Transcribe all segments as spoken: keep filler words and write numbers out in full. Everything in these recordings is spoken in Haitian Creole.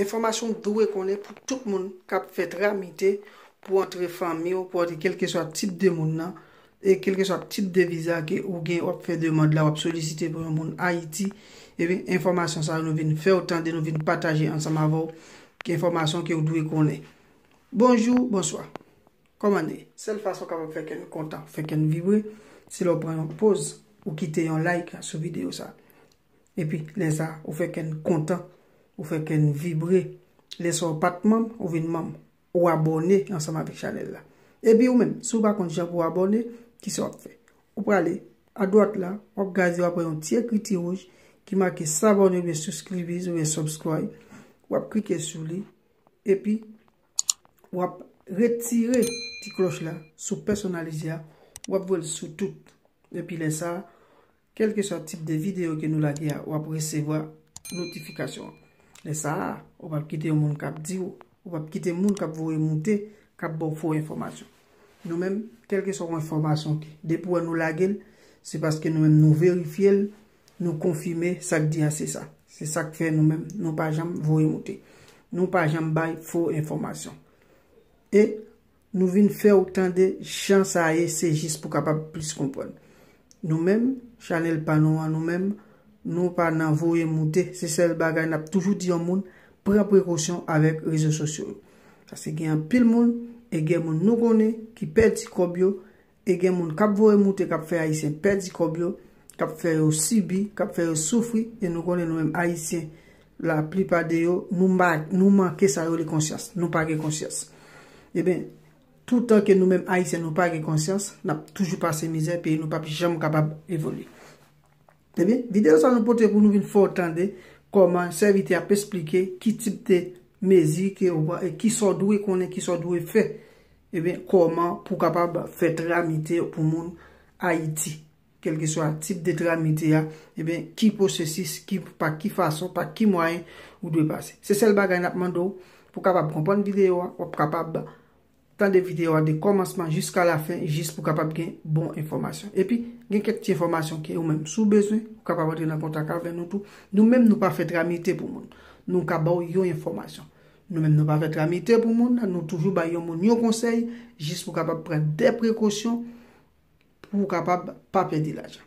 Enfòmasyon w dwe konnen pou tout moun k ap fè tramite pou antre fanmi w, pou antre kèlkeswa tip de moun nan, e kèlkeswa tip de viza ke ou gen, w ap fè demann la, w ap solisite pou yon moun Ayiti, ebyen, enfòmasyon sa yo nou vin fè w tande, nou vin pataje ansanm avè w, ki enfòmasyon ke w dwe konnen. Bonjou, bonswa. Kòman n ye? Sèl fason w kapab fè kè n kontan, fè kè n vibre, se lè w pran yon poz, ou kite yon like sou videyo sa. Epi, lè sa, ou fè kè n kontan, ou fè kè n vibre. Lè sa w pa t manm, ou vin manm. Ou abòne ansanm avèk chanèl la. Epi ou menm, si w pa konn jan pou w abòne, kisa w ap fè? Ou prale adwat la, w ap gaze, w ap wè yon ti ekriti wouj ki make s'abonner oubyen souscribes oubyen subscribe. W ap klike sou li, epi w ap retire ti klòch la sou pèsonalize a, w ap voye l sou tout. Epi lè sa a, kèlkeswa tip de videyo ke nou lage a, w ap resevwa notifikasyon an. Lè sa a, ou p ap kite yon moun k ap di w, ou p ap kite moun k ap voye moute, k ap ba w fo enfòmasyon. Nou menm, kèlkeswa yon enfòmasyon ke, depi w wè nou lage l, se paske nou menm nou verifye l, nou konfime sa k di a se sa. Se sa k fè nou menm, nou pa janm voye moute. Nou pa janm bay fo enfòmasyon. E nou vin fè w tande jan sa ye, se jis pou w kapab plis konprann. Nou menm, chanèl pa nou an, nou menm, nou pa nan voye moute. Se sèl bagay n ap toujou di yon moun, pran prekosyon avèk rezo sosyo yo. Paske gen anpil moun, e gen moun nou konnen ki pèdi kòb yo, e gen moun k ap voye moute, k ap fè Ayisyen pèdi kòb yo, k ap fè yo sibi, k ap fè yo soufri, e nou konnen nou menm Ayisyen, laplipa de yo, nou ma-, nou manke sa yo rele konsyans. Nou pa gen konsyans. Ebyen, toutan ke nou menm Ayisyen nou pa gen konsyans, n ap toujou pase mizè, peyi nou p ap janm kapab evolye. Ebyen, videyo sa nou pote pou nou vin fè w tande kòman sèvitè ap esplike ki tip de mezi ke ou pran e kisa w dwe konnen, kisa w dwe fè. Ebyen, kòman pou w kapab fè tramite pou moun Ayiti. Kèlkeswa tip de tramite a, ebyen, ki pwosesis, ki, pa ki fason, pa ki mwayen ou dwe pase. Se sèl bagay n ap mande w pou w kapab konprann videyo a, w ap kapab tande videyo a de kòmansman jiska lafen, jis pou w kapab gen bon enfòmasyon. Epi, gen kèk ti enfòmasyon ke ou menm, si w bezwen, ou kapab antre nan kontak avè nou tou. Nou menm, nou pa fè tramite pou moun. Nou ka ba w yon enfòmasyon. Nou menm, nou pa fè tramite pou moun, nou toujou bay yon moun yon konsèy, jis pou w kapab pran de prekosyon, pou w kapab pa pèdi lajan.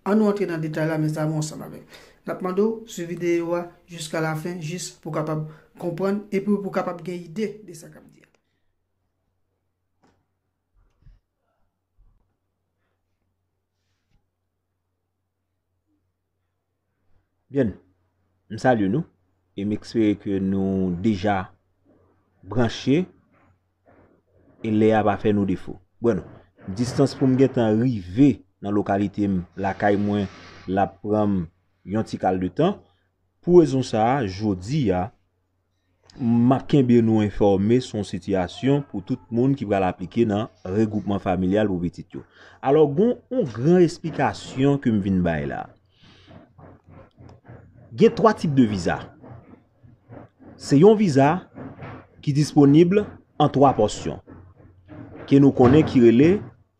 An nou antre nan detay la, mezanmi, ansanm avè m. N ap mande w swiv videyo a jiska lafen, jis pou w kapab konprann, epi pou w kapab gen ide de sa k ap di a. Byen, m salye nou e m espere ke nou deja branche e lè a pa fè nou defo. Byen, distans pou m gentan rive nan lokalite m, lakay mwen, l ap pran m yon ti kal de tan. Pou rezon sa a, jodi a, m ap kenbe nou enfòme sou yon sitiyasyon pou tout moun ki pral aplike nan regwoupman familyal pou pitit yo. Alò, gon yon gran esplikasyon ke m vin bay la. Gen twa tip de viza. Se yon viza ki disponib an twa pòsyon, ke nou konnen ki rele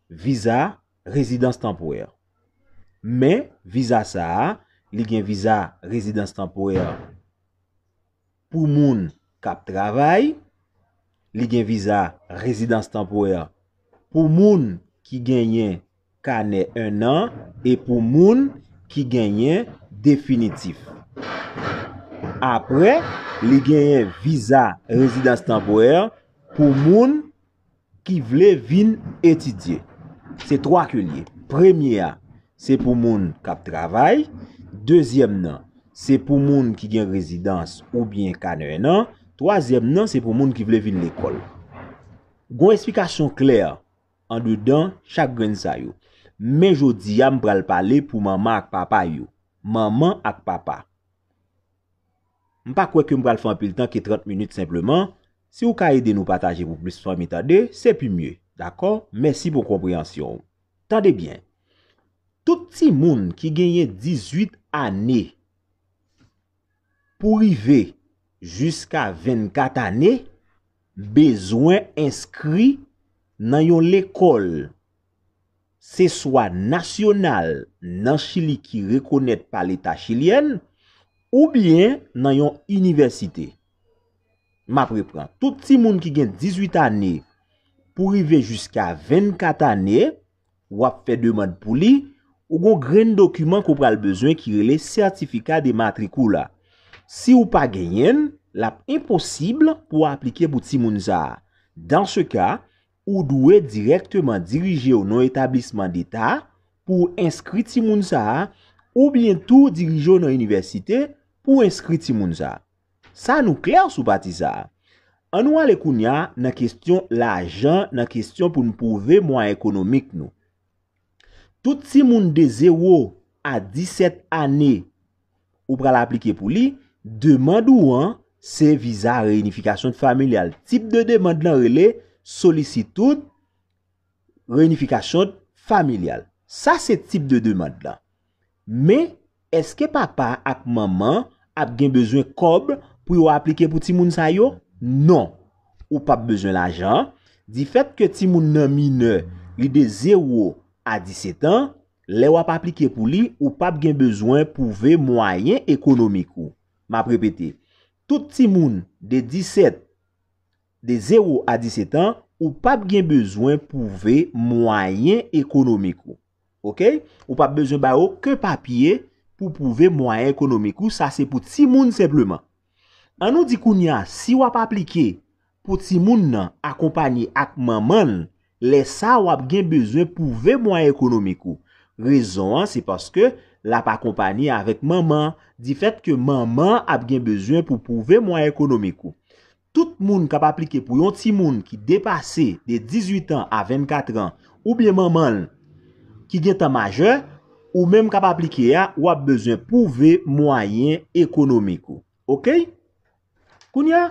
viza rezidans tanporè. Men, viza sa a, li gen viza rezidans tanporè pou moun k ap travay, li gen viza rezidans tanporè pou moun ki genyen kanè en an e pou moun ki genyen definitif. Apre, li genyen viza rezidans tanporè pou moun ki vle vin etidye. Se twa ke l ye. Premye a, se pou moun k ap travay. Dezyèm nan, se pou moun ki gen rezidans oubyen kanè en an. Twazyèm nan, se pou moun ki vle vin lekòl. Gon esplikasyon klè andedan chak grenn sa yo. Men jodi a, m pral pale pou manman ak papa yo. Manman ak papa. M pa kwè ke m pral fè anpil tan ke trant minit senpleman. Si w ka ede nou pataje pou plis fanmi tande, se pi mye. Dakò? Mèsi pou konpreyansyon w. Tande byen. Tout timoun ki genyen dizuit ane pou rive jiska vennkat ane bezwen enskri nan yon lekòl, se swa nasyonal nan Chili ki rekonèt pa leta chilyèn, oubyen nan yon inivèsite. M ap repran. Tout timoun ki gen dizuit ane pou rive jiska vennkat ane, w ap fè demann pou li, ou gon grenn dokiman ke w pral bezwen ki rele certificat de matricule la. Si w pa genyen l, l ap enposib pou w aplike pou timoun sa a. Dans ce cas, ou dwe dirèkteman dirije w nan yon etablisman deta pou w enskri timoun sa a, oubyen tou dirije w nan inivèsite pou w enskri timoun sa a. Sa nou klè sou pati sa a. Ann nou ale kounye a nan kesyon lajan, nan kesyon pou n pwouve mwayen ekonomik nou. Tout timoun de zewo a disèt ane ou pral aplike pou li, demann ou an se viza reyinifikasyon familyal. Tip de demann lan rele solisitid reyinifikasyon familyal. Sa se tip de demann lan. Men, èske papa ak manman ap gen bezwen kòb pou yo aplike pou timoun sa yo? Non. Ou p ap bezwen lajan. Difèt ke timoun nan minè, li de zewo a disèt an, lè w ap aplike pou li, ou p ap gen bezwen pwouve mwayen ekonomik ou. M ap repete, tout timoun de disèt, de zewo a disèt an, ou p ap gen bezwen pwouve mwayen ekonomik ou. Oke? Ou p ap bezwen bay okenn papye pou pwouve mwayen ekonomik ou, sa se pou timoun senpleman. Ann nou di kounye a, si w ap aplike pou timoun nan akonpanye ak manman l, lè sa a w ap gen bezwen pwouve mwayen ekonomik ou. Rezon an, se paske l ap akonpanye avèk manman, difèt ke manman ap gen bezwen pou pwouve mwayen ekonomik ou. Tout moun k ap aplike pou yon timoun ki depase de dizuit an a vennkat an, oubyen manman l ki gentan majè, ou menm k ap aplike a, w ap bezwen pwouve mwayen ekonomik ou. Oke? Kounye a,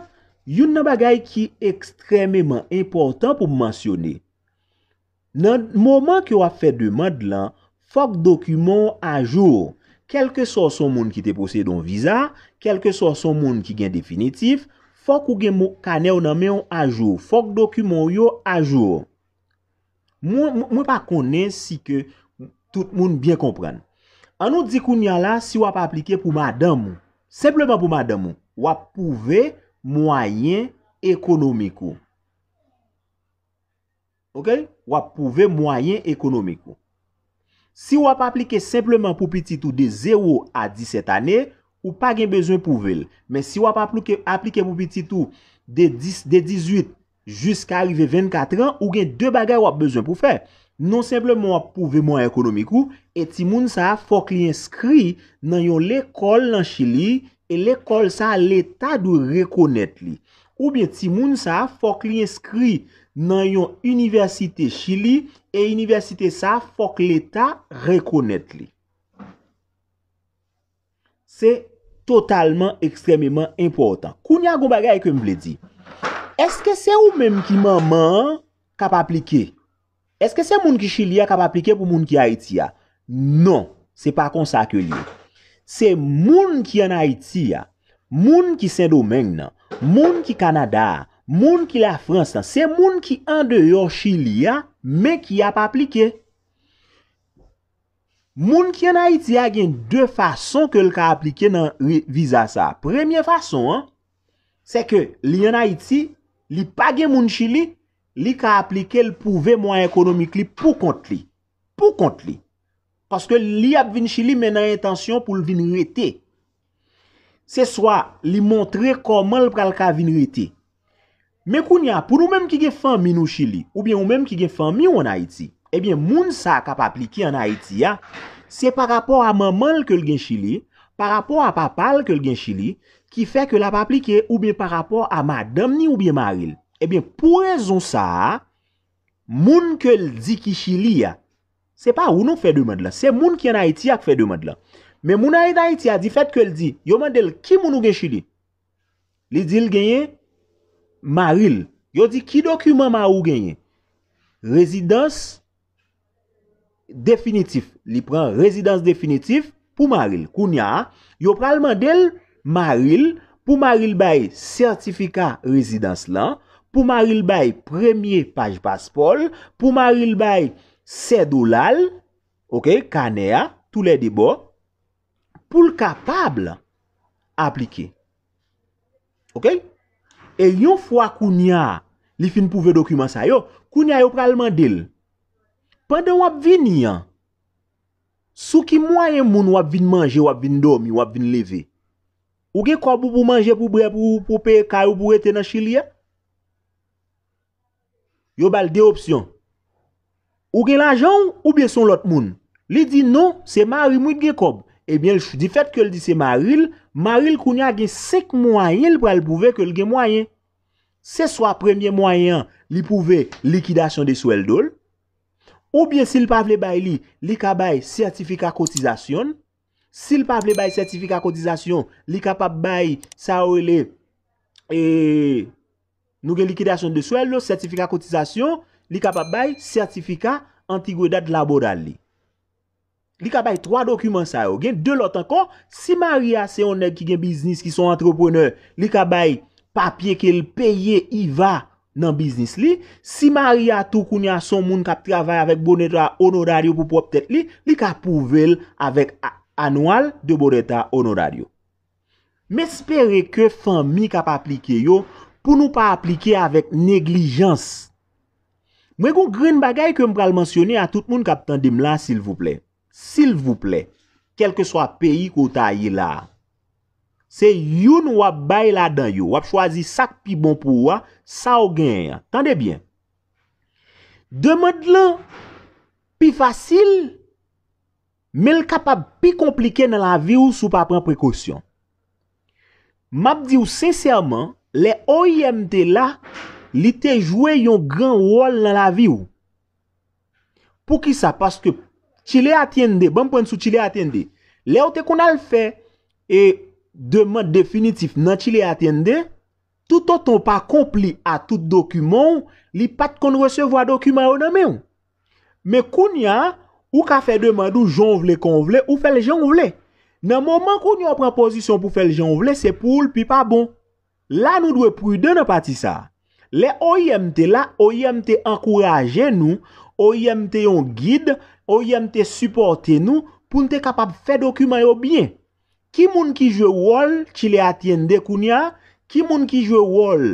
youn nan bagay ki ekstrèmeman enpòtan pou m mansyone, nan moman ke w ap fè demann lan, fòk dokiman w ajou. Kèlkeswa w se yon moun ki te posede yon viza, kèlkeswa w se yon moun ki gen definitif, fòk ou gen mo-, kanè w nan men w ajou. Fòk dokiman w yo ajou. Mwen, mwen, mwen pa konnen si ke tout moun byen konprann. Ann nou di kounye a la, si w ap aplike pou madanm ou, senpleman pou madanm ou, w ap pwouve mwayen ekonomik ou. Oke? W ap pwouve mwayen ekonomik ou. Si w ap aplike senpleman pou pitit ou de zewo a disèt ane, ou pa gen bezwen pwouve l. Men si w ap aplike, aplike pou pitit ou de dis, de dizuit jiska rive vennkat an, ou gen de bagay w ap bezwen pou fè. Non senpleman w ap pwouve mwayen ekonomik ou, e timoun sa a fòk li enskri nan yon lekòl nan Chili, e lekòl sa a, Leta dwe rekonèt li. Oubyen timoun sa a fòk li enskri nan yon inivèsite Chili, e inivèsite sa a fòk Leta rekonèt li. Se totalman, ekstrèmeman enpòtan. Kounye a, gon bagay ke m vle di. Èske se ou menm ki manman an k ap aplike? Èske se moun ki Chili a k ap aplike pou moun ki Ayiti a? Non, se pa konsa ke l ye. Se moun ki ann Ayiti a, moun ki Sendomeng nan, moun ki Kanada a, moun ki Lafrans lan, se moun ki andeyò Chili a, men ki ap aplike. Moun ki ann Ayiti a gen de fason ke l ka aplike nan ri-, viza sa a. Premye fason an, se ke li ann Ayiti, li pa gen moun Chili, li ka aplike, l pwouve mwayen ekonomik li pou kont li. Pou kont li. Paske li ap vin Chili, men nan entansyon pou l vin rete. Se swa li montre kòman l pral ka vin rete. Men kounye a, pou nou menm ki gen fanmi nou Chili, oubyen ou menm ki gen fanmi w ann Ayiti, ebyen, moun sa a k ap aplike ann Ayiti a, se pa rapò a manman l ke l gen Chili, pa rapò a papa l ke l gen Chili, ki fè ke l ap aplike, oubyen pa rapò a madanm ni oubyen mari l. Ebyen, pou rezon sa a, moun ke l di ki Chili a, se pa ou non k fè demann lan, se moun ki ann Ayiti a k fè demann lan. Men moun ann Ayiti a, difèt ke l di, yo mande l ki moun ou gen Chili. Li di l genyen mari l. Yo di, ki dokiman mari w genyen? Rezidans definitif. Li pran rezidans definitif pou mari l. Kounye a, yo pral mande l mari l, pou mari l bay sètifika rezidans lan, pou mari l bay premye paj paspò l, pou mari l bay sèdola l, oke, kanè a, toulède bò, pou l kapab aplike. Oke? E yon fwa kounye a, li fin pwouve dokiman sa yo, kounye a yo pral mande l, pandan w ap vini an, sou ki mwayen moun w ap vin manje, w ap vin dòmi, w ap vin leve? Ou gen kòb ou pou manje, pou bwè, pou, pou peye kay ou, pou rete nan Chili a? Yo ba l de opsyon. Ou gen lajan w oubyen se yon lòt moun? Li di non, se mari m wi ki gen kòb. Ebyen, difèt ke l di se mari l, mari l kounye a gen senk mwayen l pral pwouve ke l gen mwayen. Se swa premye mwayen an, li pwouve likidasyon de swèldo l, oubyen si l pa vle bay li, li ka bay sètifika kotizasyon l. Si l pa vle bay sètifika kotizasyon, li kapab bay sa yo rele, e, nou gen likidasyon de swèldo, sètifika kotizasyon, li kapab bay sètifika antigwedad laboral li. Li ka bay twa dokiman sa yo. Gen de lòt ankò, si mari a se yon nèg ki gen biznis, ki se yon antreprenè, li ka bay papye ke l peye iva nan biznis li. Si mari a tou kounye a se yon moun k ap travay avèk boneta onorario pou pwòp tèt li, li ka pwouve l avèk a- anual de boneta onorario. M espere ke fanmi k ap aplike yo, pou nou pa aplike avèk neglijans. Mwen gen yon grenn bagay ke m pral mansyone a tout moun k ap tande m la, silvouplè. Silvouplè, kèlkeswa peyi ke w ta ye la a, se youn w ap bay ladan yo. W ap chwazi sa k pi bon pou ou a, sa w genyen an. Tande byen. Demann lan pi fasil, men l kapab pi konplike nan lavi w si w pa pran prekosyon. M ap di w sensèman, lè O I M te la, li te jwe yon gran wòl nan lavi w. Poukisa? Paske Chile Atiende, ban m pran sou Chile Atiende. Lè w te konn al fè e demann definitif nan Chile Atiende, toutotan w pa konpli a tout dokiman w, li pa t konn resevwa dokiman yo nan men w. Men kounye a, ou ka fè demann ou jan w vle, kan w vle, ou fè l jan w vle. Nan moman kounye a w pran pozisyon pou fè l jan w vle, se pou ou l pi pa bon. La nou dwe pridan nan pati sa a. Lè O I M te la, O I M te ankouraje nou, O I M te yon gid, O I M te sipòte nou pou n te kapab fè dokiman yo byen. Ki moun ki jwe wòl Chile Atiende kounye a? Ki moun ki jwe wòl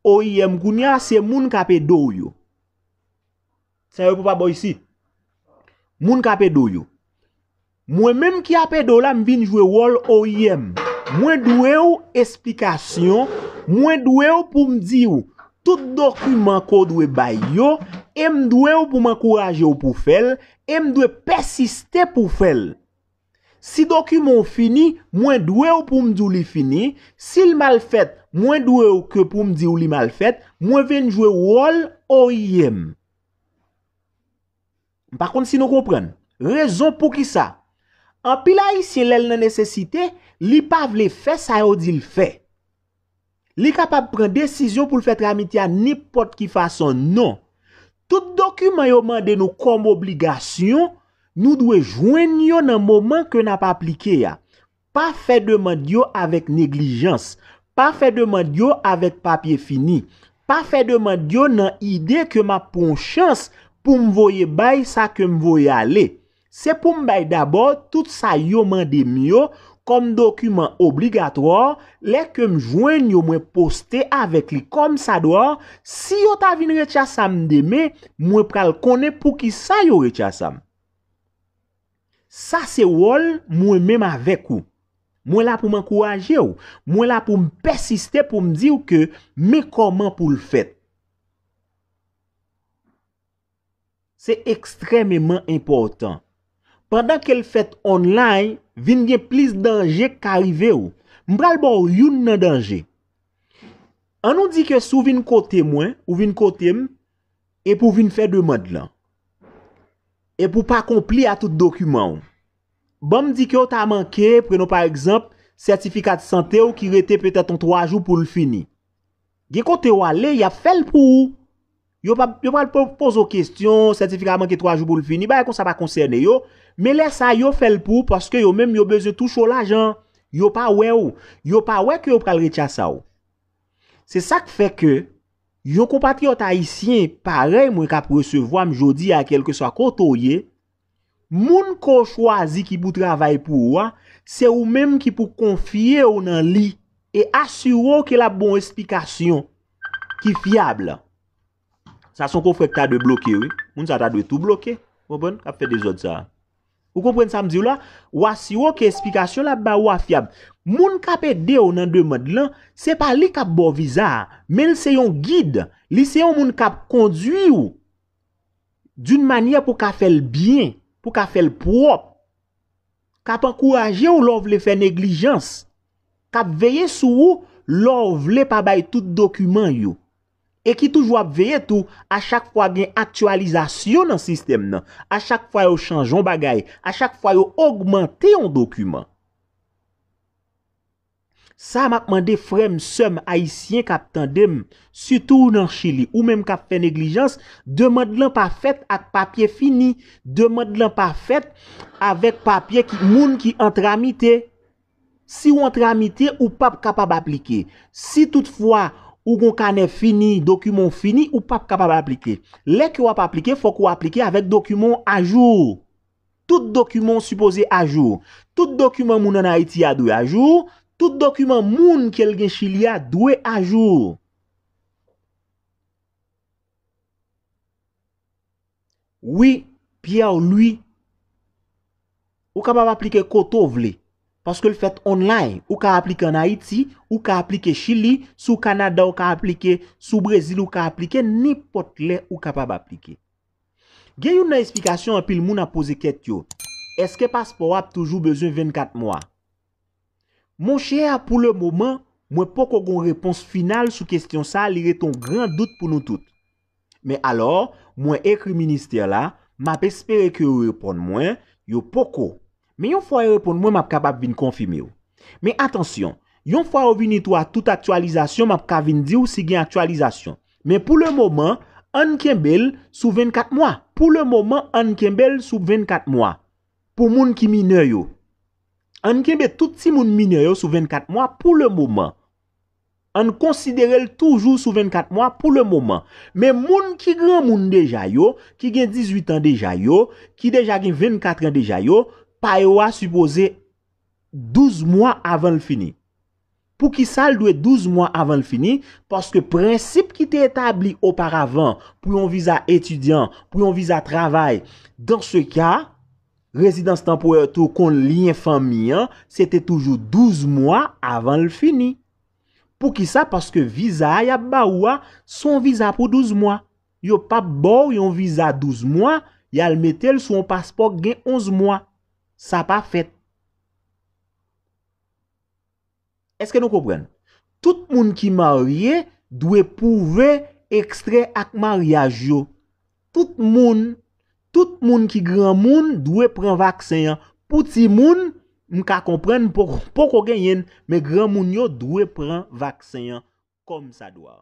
O I M kounye a? Se moun k ap ede w yo. Sa yo pou pa bò isi. Moun k ap ede w yo. Mwen menm ki ap ede w la, m vin jwe wòl O I M. Mwen dwe w esplikasyon, mwen dwe w pou m di w tout dokiman ke w dwe bay yo, e m dwe w pou m ankouraje w pou w fè l, e m dwe pèsiste pou w fè l. Si dokiman w fini, mwen dwe w pou m di w li fini. Si l mal fèt, mwen dwe w ke pou m di w li mal fèt. Mwen vin jwe wòl O I M. M pa konn si nou konprann. Rezon poukisa. Anpil Ayisyen, lè l nan nesesite, li pa vle fè sa yo di l fè. Li kapab pran desizyon pou l fè tramite a nenpòt ki fason. Non. Tout dokiman yo mande nou kòm obligasyon, nou dwe jwenn yo nan moman ke n ap aplike a. Pa fè demann yo avèk neglijans. Pa fè demann yo avèk papye fini. Pa fè demann yo nan ide ke m ap pran yon chans pou m voye bay sa ke m voye ale. Se pou m bay dabò tout sa yo mande m yo kòm dokiman obligatwa, lè ke m jwenn yo, mwen poste avèk li kòmsadwa. Si yo ta vin retya sa m demen, mwen pral konnen poukisa yo retya sa m. Sa se wòl mwen menm avèk ou. Mwen la pou m ankouraje w. Mwen la pou m pèsiste pou m di w ke men kòman pou l fèt. Se ekstrèmeman enpòtan. Pandan ke l fèt online, vin gen plis danje k ka rive w. M pral ba w youn nan danje. Ann nou di ke si w vin kote mwen, ou vin kote m, epi w vin fè demann lan, epi w pa konpli a tout dokiman w. Ban m di ke w ta manke, prenon pa egzanp, sètifika de sante w ki rete petèt yon twa jou pou l fini. Gen kote w ale, y ap fè l pou ou. Yo pa, yo pral po-, poze w kesyon, sètifika a manke twa jou pou l fini, bagay konsa pa konsène yo. Men lè sa a, yo fè l pou ou paske yo menm yo bezwen touche w lajan. Yo pa wè w. Yo pa wè ke yo pral retya sa w. Se sa k fè ke yon konpatriyòt ayisyen parèy mwen k ap resevwa m jodi a, kèlkeswa kote w ye, moun ke w chwazi ki pou travay pou ou a, se ou menm ki pou konfye w nan li e asire w ke l ap ba w esplikasyon. ki fyab. Sa se yon kofrè ki ta dwe bloke, wi. Moun sa ta dwe tou bloke. Konprann? K ap fè dezòd sa. Ou konprann sa m di w la? W asire w ke esplikasyon l ap ba ou a fyab. Moun k ap ede w nan demann lan, se pa li k ap ba w viza a, men l se yon gid. Li se yon moun k ap kondui w d'une manière pou w ka fè l byen, pou w ka fè l pwòp. K ap ankouraje w lè w vle fè neglijans. K ap veye sou ou lè w vle pa bay tout dokiman yo. E ki toujou ap veye tou a chak fwa gen aktyalizasyon nan sistèm nan, a chak fwa yo chanje yon bagay, a chak fwa yo ogmante yon dokiman. Sa m ap mande frè m, sè m ayisyen k ap tande m, sitou ou nan Chili, ou menm k ap fè neglijans, demann lan pa fèt ak papye fini, demann lan pa fèt avèk papye ki, moun ki an tramite. Si w an tramite, ou p ap kapab aplike. Si toutfwa ou gon kanè fini, dokiman w fini, ou p ap kapab aplike. Lè ke w ap aplike, fòk ou aplike avèk dokiman w ajou. Tout dokiman w sipoze ajou. Tout dokiman moun ann Ayiti a dwe ajou. Tout dokiman moun ke l gen Chili a dwe ajou. Wi, Pierre Louis, ou kapab aplike kote w vle. Paske l fèt online. Ou ka aplike ann Ayiti, ou ka aplike Chili, si w Kanada, ou ka aplike, si w Brezil, ou ka aplike, nenpòt lè ou kapab aplike. Gen youn nan esplikasyon anpil moun ap poze kèt yo. Èske paspò w ap toujou bezwen vennkat mwa? Monchè, pou le moman, mwen poko gon repons final sou kesyon sa, li rete yon gran dout pou nou tout. Men alò, mwen ekri ministè la, m ap espere ke yo reponn mwen, yo poko. Men yon fwa yo reponn mwen, m ap kapab vin konfime w. Men atansyon, yon fwa yo vini tou a tout aktyalizasyon, m ap ka vin di w si gen aktyalizasyon. Men pou le moman, ann kenbe l sou vennkat mwa. Pou le moman, ann kenbe l sou vennkat mwa. Pou moun ki minè yo. Ann kenbe tout timoun minè yo sou vennkat mwa pou le moman. Ann konsidere l toujou sou vennkat mwa pou le moman. Men moun ki granmoun deja yo, ki gen dizuit an deja yo, ki deja gen vennkat an deja yo, pa yo a sipoze douz mwa avan l fini. Poukisa l dwe douz mwa avan l fini? Paske prensip ki te etabli oparavan pou yon viza etidyan, pou yon viza travay, dans ce cas, rezidans tanporè tou konn lyen fanmi an, se te toujou douz mwa avan l fini. Poukisa? Paske viza a y ap ba ou a, se yon viza pou douz mwa. Yo p ap ba w yon viza douz mwa, y al mete l sou yon paspò k gen onz mwa. Sa pa fèt. Èske nou konprann? Tout moun ki marye dwe pwouve ekstrè ak maryaj yo. Tout moun, tout moun ki granmoun dwe pran vaksen an. Pou timoun, m ka konprann, poko, poko genyen l, men granmoun yo dwe pran vaksen an kòmsadwa.